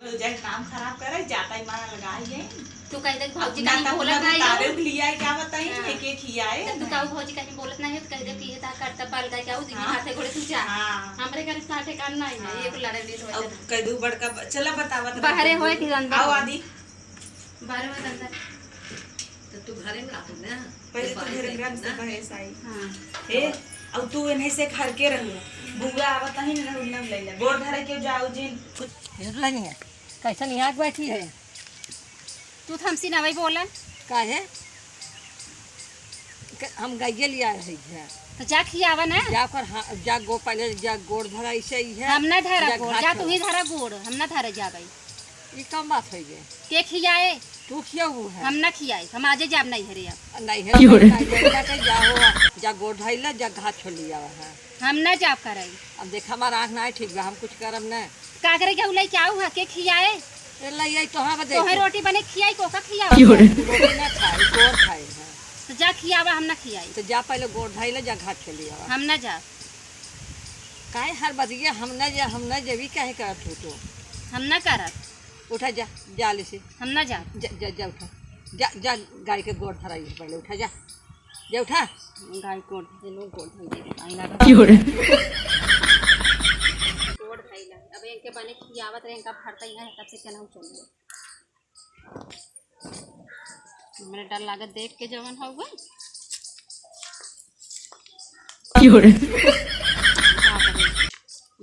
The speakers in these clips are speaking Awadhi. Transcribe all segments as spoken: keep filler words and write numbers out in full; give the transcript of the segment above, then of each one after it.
जाए काम खराब करे, जाता ही मारा लगा ही है। तू कह दे भौजी ना कहीं तो बोलत अपना नहीं हो। तारे लिया है, क्या बताई, हाँ। एक एक ही आए। जब तू कहू भौजी कहीं बोलत नहीं हो, तो कह दे कि ये ता करता पाल का क्या, उस दिन हाँ। हाथे गोड़े तू जा। हाँ। हमरे घर का ठिकाना नहीं है, हाँ। ये को लड़े भी हो अब जाता। कह दू बड़का ब-, चला बतावा तो बाहरे बता होए दू। कि अंदर आओ होए। आदि। बाहरे होए कि अंदर। तो तू घरे में रहू ना। पहले तो तू बाहर घरे में रहू रह, ना। सब बाहरे से आई। हाँ। ए, अब तू एनही से घर के रहू। बुआ आवत ही ना, रहू ना लइला। गोड़ धरे के जाऊ जिन। कुछ फिर लेनी है। कैसन यहाँ बैठी है? तू तो हमसे ना वही बोला। काहे? क-, हम गइये लिया है घर। तो जा खियावा ना। जा कर हाँ, जा गो पहले जा गोड़ धरा ऐसे ही है। हम ना धरा जा गोड़, घाट जा तू ही धरा गोड़, हम ना धरे जाबे। ई कम बात है ये। के खियाए? तू खियाऊ है। हम ना खियाई, हम आजे जाब नहीं हरे अब। नहीं है, क्यों रे? नहीं है, नहीं है, जा हो, जा गोड़ धइला, जा घाट छोड़ लिया है। हम ना जाब करे। अब देख हमार आँख ना ठीक बा, हम कुछ करब ना। का करे के उलाई क्या हुआ? के खियाए? ए, लइया, तोहरा बदे तोहे के। रोटी बने खियाई, कोका खियाओ? क्यों रे? रोटी ना खाई, तोर खाई, हाँ। तो जा खियावा, हम ना खियाई। तो जा पहले गोड़ धइला, जा घाट छोड़ लिया। हम ना जा। काहे हर बतिया हम ना जा, हम ना जबी काहे करत हो तू? हम ना करब। उठा जा, जा ले से। हम ना जा। जा, जा, जा उठा। जा, जा गाय के गोड़ धराई पहले, उठा जा। जा उठा। गाय गोड़ धइलो, गोड़ धइले, आई ना। क्यों रे? गोड़ धइला। अब इनके बने खियावत रहे, इनका भरता ही है, तब से केनाहू चल गया। हमरे डर लागत देख के जवन हउवे। क्यों रे? बाप रे।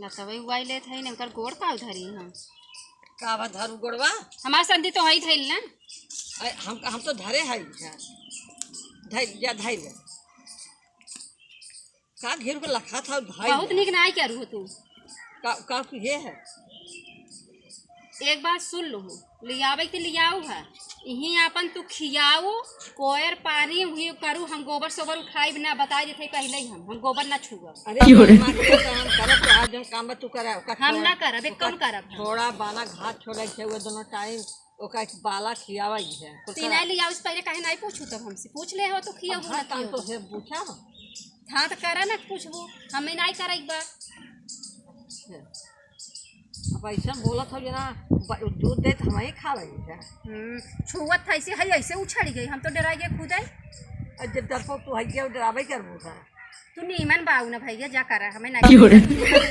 लतवे उबाई लेत है, इनकर गोड़ का धरी हम। का बा धरू गोड़वा? हमार संदी तो हई धइल ना। अरे, हम, हम तो धरे हई, हाँ। धइल, जा धइल। का घेर के लखा था भाई? बहुत निक नाई करू हो तू। का, का कुहे है? एक बात सुन लो, लियावे के लियाऊ है, इहीं आपन तू खियाऊ, कोयर पानी उहीं करू, हम गोबर सोबर उठाइब ना, बताई देते पहले ही हम, हम गोबर ना छुअब। अरे क्यों रे? माँ के तो हम करब, तो आज जौन काम बा तू करा, ओका हम छोड़ा, ना करब, एक ओका कौन करब हम? छोड़ा, बाना घास छोड़ा के हुए दोनों टाइम, ओका एक बाला खियावा ही है। कुल तीन करा। आई लियाऊ, इस पहले काहे नाई पूछू तब हमसे? पूछ ले हो तो खियाऊ अब ना हर काम खियाऊ। तो है पूछा। हाँ, तो करा ना पूछबू, हमें नाई करे एक बार। अच्छा। अब ऐसा बोलत हो जना, ब-, दूध देत हमें खा रही है। हम्म, छुअत था ऐसे, है ऐसे उछड़ गई, हम तो डरा गए खुद ही। अब जब डरपोक तू है गया, डरावे करबू था। तू नीमन बाऊ ना भैया, जा करा, हमें ना क्यों रे?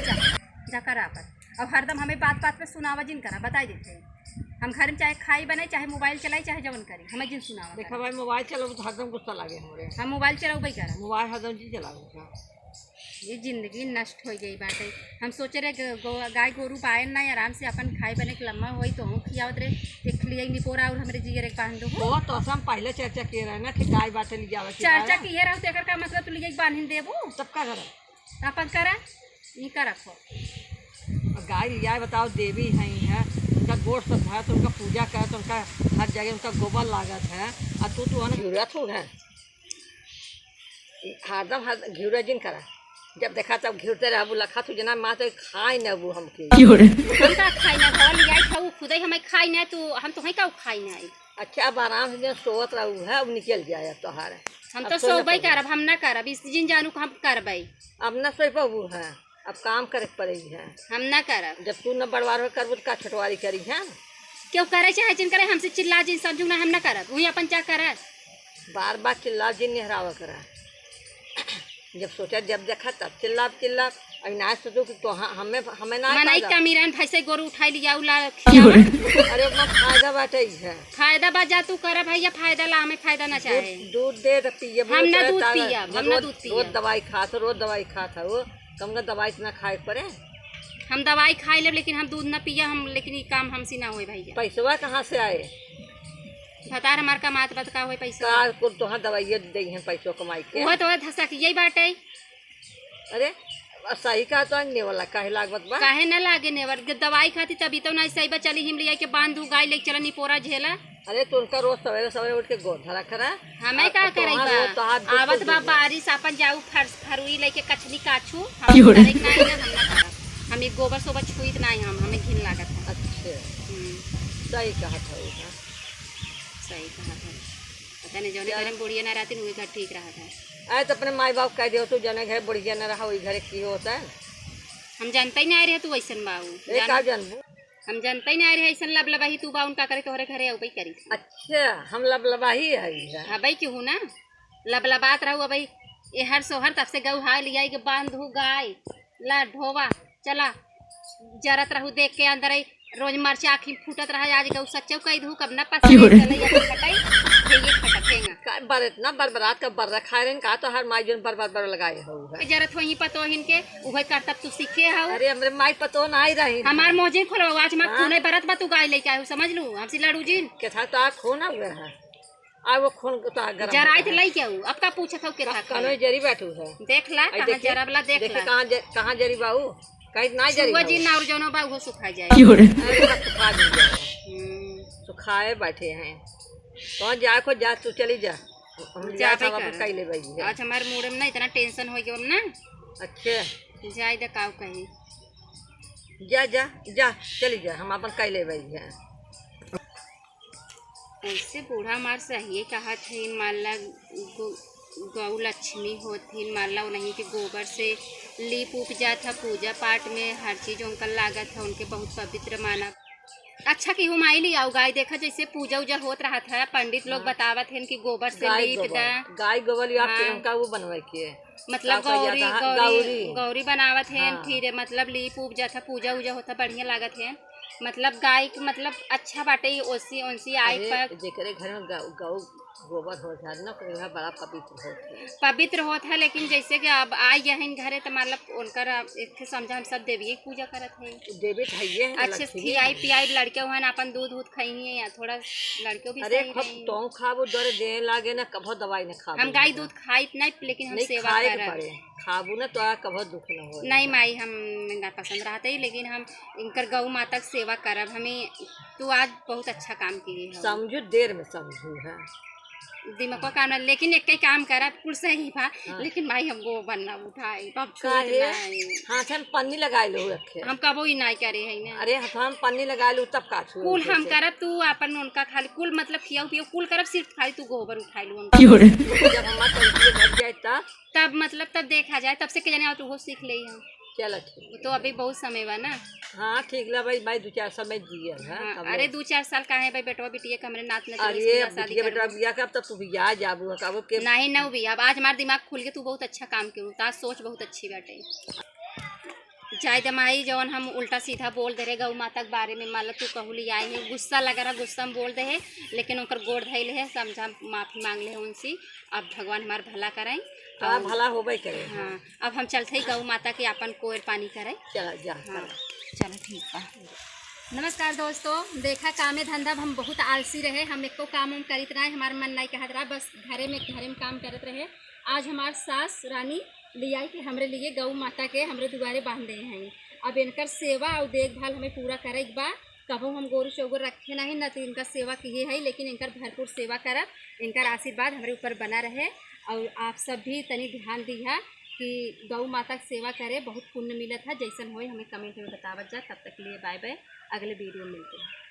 जा, जा करा पर। अब हरदम हमें बात बात पे सुनावा जिन करा, बताई देते हैं। हम घर में चाहे खाई बनाई, चाहे मोबाइल चलाई, चाहे जवन करी, हमें जिन सुनावा देखा करा। भाई, मोबाइल चलाओ तो हरदम गुस्सा लागे हमरे। हम मोबाइल चलाओ भाई करा। मोबाइल हरदम जी चलाओ का। ये जिंदगी नष्ट हो गई बाटे। हम सोचे रहे ग-, गो-, गाय गोरू बायन ना, आराम से अपन खाए बने के लम्मा होई तो हम खियावत रहे। एक खिलिया निपोरा और हमरे जियर एक बांध दो। तो, तो हम पहले चर्चा किए रहे ना कि गाय बाटे ले जावे के चर्चा बारे। किए रहो तो एकर का मतलब तू ले जाके बांधिन देबू? तब का करब? अपन करा, ई करब हो। और गाय ले जाए बताओ, देवी हैं, हैं, उनका गोड़ सब धरत, उनका पूजा करत, उनका हर जगह उनका गोबर लागत है, और तू, तू अन घिउरत हो है। हरदम हर घिउरा जिन करा। जब देखा तब घिउरते रहबू, लखा तू जना माँ तो खाए न बू हमके। क्यों रे? हम का खाई ना, भवा लियाई खाऊ, खुदे हमें खाई ना, तू, हम तो है का खाई ना आई। अच्छा, अब आराम से जन सोवत रहू है, अब निकल जाए अब तोहार। हम अब तो सोए सोबे पड़े। करब, हम ना करब, इस जिन जानू को हम करबे। अब ना सोए पाबू है, अब काम करे के पड़ेगी है। हम ना करब। जब तू न बड़वार में करबू तो का छोटवारी करी है? क्यों करे चाहे जिन करे, हमसे चिल्ला जिन समझू ना, हम ना करब, वही अपन जा करे। बार बार चिल्ला जिन निहरावा करा। जब सोचा, जब देखा, तब चिल्लाब, चिल्लाब। अब ना सोचो कि तो ह-, हमें, हमें ना मनई कहा। कमीरन भैंसे गोरू उठाई लिया, उला क्यों रे? खियावा। अरे, ओमा फायदा बाटे ही है। फायदा बा, जा तू करा भैया, फायदा ला, हमें फायदा ना चाहे। दूध, दूध दे तो पिए, हम ना दूध पियब, हम ना रोज, दूध रोज पियब। दवाई खात हो, रोज दवाई खात हो, कम का दवाई इतना खाए के पड़े। हम दवाई खाई लेब, लेकिन हम दूध ना पियब, हम, लेकिन ई काम हमसे ना होए भैया। पैसवा कहाँ से आए? भतार हमार कमात बा त का होई पैसा? का कुल तोहार दवाइये दे हैं पैसो कमाई के? उहे तो है धसक यही बाटे। अरे, अब सही कहा तो नेवला काहे लागत बा? काहे ना लागे नेवर? ग-, दवाई खाती तभी तो ना सही बा, चली हिम लिया के बांध दू, गाय लेके चला निपोरा झेला। अरे, तो उनका रोज सवेरे सवेरे उठ के गोड़ धरा करा। हमें अब का तोहार करे बा? रोज तोहार दूध आवत दूध बा दूध। बारिश, आपन जाऊ फर-, फरुई लेके कछली काछू, हम क्यों रे? करे के नाही ना, हम ना करब। हम एक गोबर सोबर छुइत नाही हम, हमें घिन लागत है। अच्छा। हम्म। सही कहत है वो, हाँ। सही कहत है। पता नहीं, जौने घर में बुढ़िया ना रहती, वही घर ठीक रहत है। अरे, तो अपने माई बाप कह दियो, तू जौने घर बुढ़िया ना रहा, वही घर की होता है। हम जानते ही नहीं रहे तू वैसन बाऊ। ए, जान- का जानबू? हम जनते ही नाहीं रहे, अइसन लबलबाही तू बा उनका करे, तोहरे घरे अउबे करी। अच्छा, हम लबलबाही हई है। हाँ, अबे केहू ना, लबलबात रहू, अबे एहर सोहर तब से गऊ हाय लियाई के बांधू गाय, ला ढोवा, चला, जरत रहू देख के अंदर ही, रोज मरचा आँखी फूटत रहा, आज गऊ सच्चो कह दू, कब ना पसंद चले, ये खटाई, ये, ये खटकेंगा। का बर इतना बरबरात का बर्रा खाए रहन का, तो हर माई जोन बर बर बर लगाए हो है। जरत होई पतोहिन के, उहे करतब तू सीखे हो। अरे, हमरे माई पतोह नाहीं रही। हमार मोहजिन खोलवा, आज मार हाँ। खूने बरत बा, तू गाय लेके आए हो, समझ लू, हमसे लड़ू जिन। के था तो आ खून आ गया है। आ वो खून तो आ गरम जराइत हो गया। लई के आऊ, अब का पूछत हो के का था कनो खाए? जरी बैठू है। देख ला, आई कहाँ देखिए, जरबला, देख देखिए ला। कहाँ ज-, कहाँ जरी बाऊ, कहीं ना जरी छुआ बाऊ। जिन और जौनो बा, उहो सुखा जाए। क्यों रे? अरे, सब सुखा दी जाए। हम्म। सुखाए बैठे हैं। कौन जाए को जा, तू चली जा। हम जाबे जात हम अपन कर। कई लेबे है। आज हमारे मूड में ना इतना tension हो गया ना। अच्छे। जाए दे काऊ कहीं। जा, जा, जा, चली जा, हम अपन कई लेबे है। वैसे बूढ़ा मार सही कहत है, मान ला गौ-, गौ लक्ष्मी होत है, मान ला उन्हीं के गोबर से लीप उप जात है, पूजा पाठ में हर चीज उनका लागत है, उनके बहुत पवित्र मानब। अच्छा कि हम आई लियाओ गाय, देखा जैसे पूजा उजा होत रहत है, पंडित लोग हाँ। बतावत हैं कि गोबर से गाय लीप गोबर, दा। गाय गोबर या हाँ। उनका वो बनवे के। मतलब का कहिया गौरी, कहा? गौरी, गौरी। गौरी बनावत हैं, हाँ। फिर मतलब लीप उप जात है, पूजा उजा होता, बढ़िया लागत है। मतलब गाय के मतलब अच्छा बाटे, ओसी ओनसी आए अरे, पर। जेकरे घर में गौ, गौ गोबर हो जाए ना, ओकरे घर बड़ा पवित्र होत है। पवित्र होत है, लेकिन जैसे कि अब आई गहन घरे, तो मतलब उनकर अब एक ठे समझा हम सब देविये के पूजा करत है। देवी तो हइये है, अच्छे से लक्ष्मी खियाई है। पियाई, लड़के हुआ ना अपन दूध उध खइहे या थोड़ा लड़के भी अरे, सही खूब रही। तोहू खाबू, दरे दे लागे ना, कभो दवाई ना खाबू। हम गाय दूध खाइत नहीं, लेकिन हम नहीं, सेवा खाए के करब। पड़े। खाबू ना तो आ कभो दुख न होए। नहीं माई, हम ना पसंद रहते ही, लेकिन हम इनकर गौ माता के सेवा करब। हमें तू आज बहुत अच्छा काम किए हो। समझू, देर में समझू है। दिमाग का काम ना, लेकिन एक ही काम करब, कुल सही बा, हाँ। लेकिन माई हम गोबर ना उठाई, अब छूट काहे? नहीं। हाथ में पन्नी लगाए लो रखे। हम कबो ही नहीं करे है ना। अरे हाथ में पन्नी लगाए लो तब का छू कुल हम करब, तू अपन उनका खाली कुल मतलब खियाऊ पियो कुल करब, सिर्फ खाली तू गोबर उठाई लो उनका। क्यों रे? जब हमार टंकी भर जाए तब तब मतलब तब देखा जाए, तब से के जाने और तू सीख ले हम। चलो ठीक। तो अभी बहुत समय बा ना। हाँ ठीक ला भाई, भाई दो चार साल में जिया है, हाँ, तब अरे ले। दो चार साल काहे भाई, बेटवा बिटिया के हमरे नात में अरे शादी बिटिया बेटवा बिया के अब तब तू बिया जाबू, अब के नहीं ना भी, अब आज हमार दिमाग खुल के तू बहुत अच्छा काम के, तार सोच बहुत अच्छी बाटे। जाए दे माई, जौन हम उल्टा सीधा बोल दे रहे गौ माता के बारे में, मान लो तू कहू ले आए है, गुस्सा लग रहा, गुस्सा में बोल दे है, लेकिन ओकर गोड़ धइल है, समझा माफी मांग ले उनसे। अब भगवान हमार भला करें। का और भला होबे करे। हाँ, अब हम चलते ही गौ माता के आपन कोयर पानी करें। चला जा, हाँ, चला। चलो ठीक बा। नमस्कार दोस्तों, देखा कामे धंधा में हम बहुत आलसी रहे, हम एको काम हम करित ना, हमार मन नहीं कहत रहा, बस घरे में, घरे में काम करत रहे। आज हमार सास रानी लियाई के हमरे लिए गौ माता के हमरे दुआरे बांध दे हैं। अब इनकर सेवा और देखभाल हमें पूरा करे के बा। कबो हम गोरू चौगोर रखे नहीं, न तो इनका सेवा किए है, लेकिन इनकर भरपूर सेवा करब, इनकर आशीर्वाद हमरे ऊपर बना रहे। और आप सब भी तनी ध्यान दिहा कि गौ माता के सेवा करे, बहुत पुण्य मिलत है। जैसन होए हमें comment में बतावत जा। तब तक के लिए bye bye, अगले video में मिलते हैं।